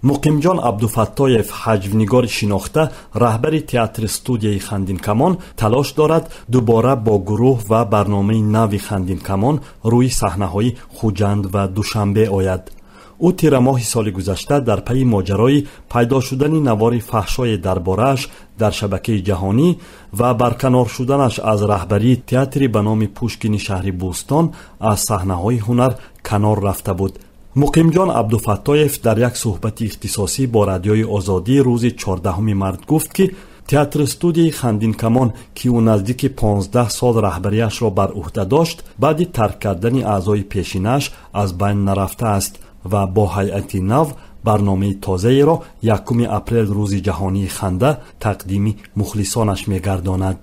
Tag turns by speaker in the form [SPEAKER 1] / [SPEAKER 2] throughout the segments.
[SPEAKER 1] Муқимҷон Абдуфаттоев, ҳаҷвнигори шинохта, раҳбари театри студияи Хандинкамон, талош дорад дубора бо гурӯҳ ва барномаи нави Хандинкамон рӯи саҳнаҳои Хуҷанд ва Душанбе ояд. Ӯ тирамоҳи соли гузашта дар пайи моҷарои пайдо шудани навори фаҳшое дар борааш дар шабакаи ҷаҳонӣ ва барканор шуданаш аз раҳбарии театри ба номи Пушкини шаҳри Бӯстон аз саҳнаҳои ҳунар канор рафта буд. Муқимҷон Абдуфаттоев дар як суҳбати ихтисосӣ бо Радиои Озодӣ рӯзи 14 март гуфт, ки театри студияи Хандинкамон, ки ӯ наздики 15 сол раҳбарияшро бар ӯҳда дошт, баъди тарк кардани аъзои пешинааш аз байн нарафтааст ва бо ҳайати нав барномаи тозаеро 1 апрел, рӯзи ҷаҳонии ханда, тақдими мухлисонаш мегардонад.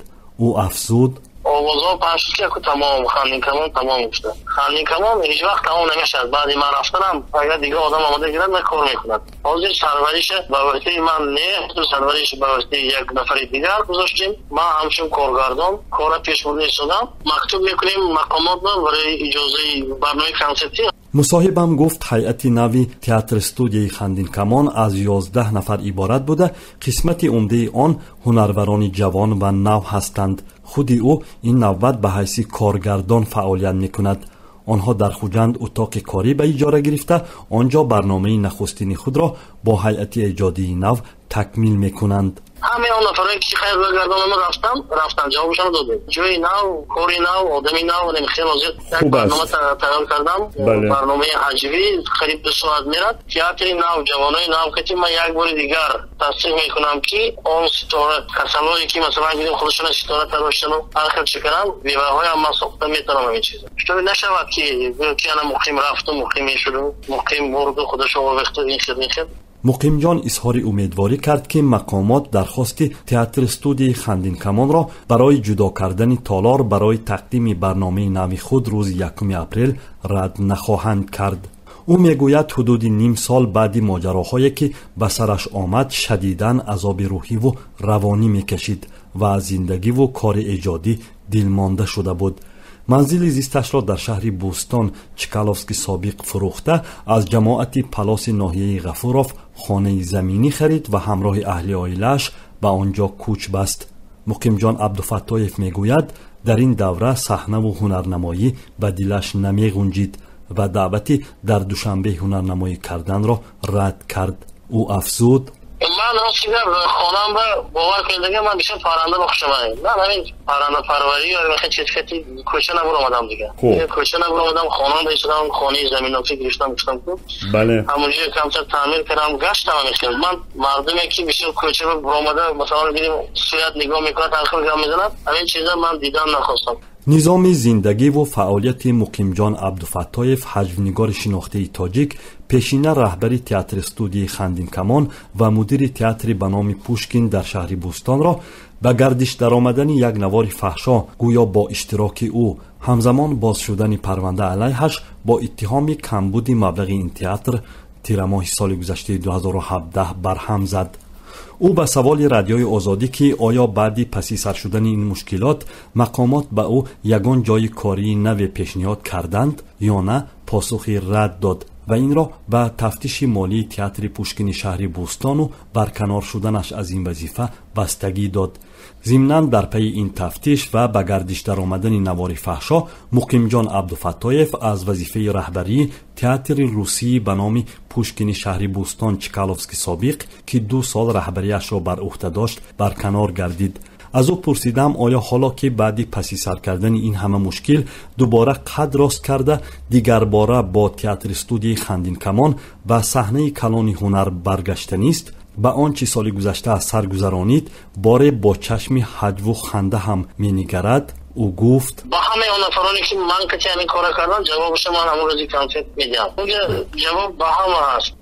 [SPEAKER 1] Ӯ афзуд:
[SPEAKER 2] Овозҳо пахш шуд, ки яку тамом, Хандинкамон тамом шуда. Хандинкамон ҳеҷ вақт тамом намешавад. Баъди ман рафтанам, агар дигар одам омода гирад, на кор мекунад. Ҳозир сарвариша ба воситаи ман не, сарвариш ба воситаи як нафари дигар гузоштем. Ман ҳамчун коргардон кора пеш бурда истодам. Мактуб мекунем мақомотро барои иҷозаи барномаи консертӣ.
[SPEAKER 1] Мусоҳибам гуфт, ҳайати нави театри студияи Хандинкамон аз 11 нафар иборат буда, қисмати умдаи он ҳунарварони ҷавон ва нав ҳастанд. Худи ӯ ин навбат ба ҳайси коргардон фаъолият мекунад. Онҳо дар Хуҷанд утоқи корӣ ба иҷора гирифта, он ҷо барномаи нахустини худро бо ҳайати эҷодии нав такмил мекунанд.
[SPEAKER 2] Ҳамаи он нафарое ки хайр гардонама рафтам, ҷавобашонро додем. Ҷои нав, кори нав, одами нав. Хел ҳозир як барнома тайёр кардам, барномаи ҳаҷвӣ, қариб 2 соат мерад. Театри нав, ҷавонои нав кати ман як бори дигар тасдиқ мекунам, ки он ситора касалое ки, масалан, гирем, худашона ситора тароштану ҳар хел чӣ кардам, беваҳоям ман сохта метавонам ҳамин чиза. Чтобы нашавад, ки ки ана Муқим рафту, муқим мешуду, муқим бурду, худашо овехту, ин хел, ин хел.
[SPEAKER 1] Муқимҷон изҳори умедворӣ кард, ки мақомот дархости театри студияи Хандинкамонро барои ҷудо кардани толор барои тақдими барномаи нави худ рӯзи 1 апрел рад нахоҳанд кард. Ӯ мегӯяд, ҳудуди ним сол баъди моҷароҳое, ки ба сараш омад, шадидан азоби рӯҳиву равонӣ мекашид ва аз зиндагиву кори эҷодӣ дилмонда шуда буд. Манзили зисташро дар шаҳри Бӯстон, Чкаловски собиқ, фурӯхта, аз ҷамоати Палоси ноҳияи Ғафуров хонаи заминӣ харид ва ҳамроҳи аҳли оилааш ба он ҷо кӯч баст. Муқимҷон Абдуфаттоев мегӯяд, дар ин давра саҳнаву ҳунарнамоӣ ба дилаш намеғунҷид ва даъвати дар Душанбе ҳунарнамоӣ карданро рад кард. Ӯ афзуд:
[SPEAKER 2] Ман рости гап, хонам ба, бовар кунед, дигар ман бисёр парранда ба хушам. Ман ҳамин паррандапарварӣ ё хел чиз кати кӯча набуромадам, дигар кӯча набуромадам, хонам ба истодам, хонаи заминофӣ гирифтам, гуфтам ку ҳамонҷо камтар таъмир кардам, гаштам. Ҳамин хел ман мардуме ки бисёр кӯча буромада, масалан гирем, суят нигоҳ мекунад, ҳар хел гап мезанад, ҳамин чиза ман дидан нахостам.
[SPEAKER 1] Низоми зиндагиву фаъолияти Муқимҷон Абдуфаттоев, ҳаҷвнигори шинохтаи тоҷик, пешина раҳбари театри студияи Хандинкамон ва мудири театри ба номи Пушкин дар шаҳри Бӯстонро ба гардиш даромадани як навори фаҳшо, гӯё бо иштироки ӯ, ҳамзамон боз шудани парванда алайҳаш бо иттиҳоми камбуди маблағи ин театр тирамоҳи соли гузаштаи 2017 барҳам зад. Ӯ ба саволи Радиои Озодӣ, ки оё баъди паси сар шудани ин мушкилот мақомот ба ӯ ягон ҷои кории наве пешниҳод карданд ё на, посухи рад дод ва инро ба тафтиши молии театри Пушкини шаҳри Бӯстону барканор шуданаш аз ин вазифа бастагӣ дод. Зимнан, дар пайи ин тафтиш ва ба гардиш даромадани навори фаҳшо, Муқимҷон Абдуфаттоев аз вазифаи раҳбарии театри русии ба номи Пушкини шаҳри Бӯстон, Чкаловски собиқ, ки 2 сол раҳбарияшро бар ӯҳда дошт, барканор гардид. Аз ӯ пурсидам, оё ҳоло ки баъди паси сар кардани ин ҳама мушкил дубора қад рост карда, дигарбора бо театри студияи Хандинкамон ба саҳнаи калони ҳунар баргаштанист, ба он чи соли гузашта аз сар гузаронид боре бо чашми ҳаҷву ханда ҳам менигарад. Ӯ гуфт:
[SPEAKER 2] Ба ҳамаи он нафароне ки ман кати ҳамин кора кардам, ҷавобаша ман ҳамон рӯзи консерт медиҳам. Унҷа ҷавоб ба ҳама ҳаст.